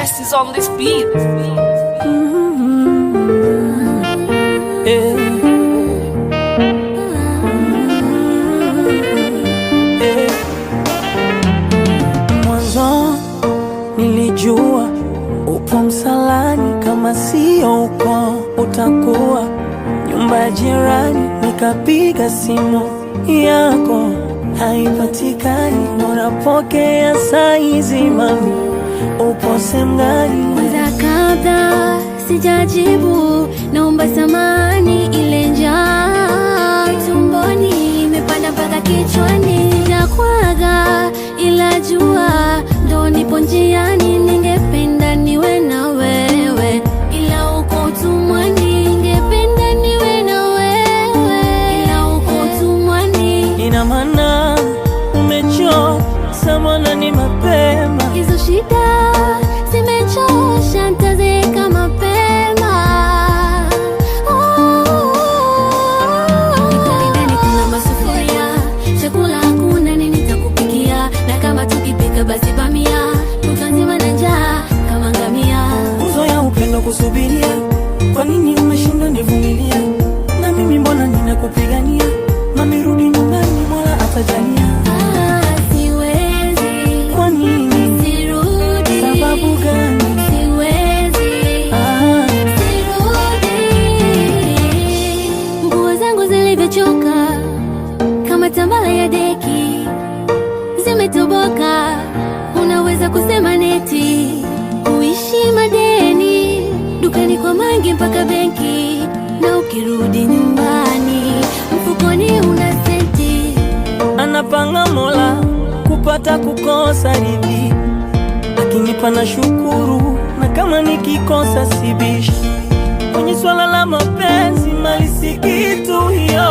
S is on this beat. Eh. Eh. Mwanzo nilijua upo msalani, kama sio uko utakuwa nyumba ya jirani. Nikapiga simu yako haipatikani, unapokea saizi mami, upo sehemu gani? Kwanza kabla sijajibu, naomba samani, ile njaa tumboni imepanda mpaka kichwani. Sijakwaga ila jua ndo nipo njiani, ningependa niwe na wewe ila uko utumwani. Ningependa niwe na wewe ila uko utumwani. Ina maana umechoka, samana ni mapema. Hizo shida zimechosha, nitazeeka mapema. Ndani ndani kuna masufuria, chakula hakuna, nini nitakupikia? Na kama tukipika basi bamia, kutwa nzima na njaa kama ngamia. Nguzo ya upendo kusubiria, kwa nini umeshindwa nivumilia? Na mimi mbona ninakupigania? Mami rudi nyumbani, Mola atajalia. Ah, siwezi, Kwa nini? sirudi. Sababu gani? Siwezi. Ah, Sirudi. Nguo zangu zilivyochoka kama tambala ya deki zimetoboka, unaweza kusema neti. Kuishi madeni dukani kwa mangi mpaka benki, na ukirudi nyumbani mfukoni una senti. Anapanga Mola kupata kukosa ridhi, akinipa na shukuru, na kama nikikosa sibishi. Kwenye swala la mapenzi mali si kitu hiyo.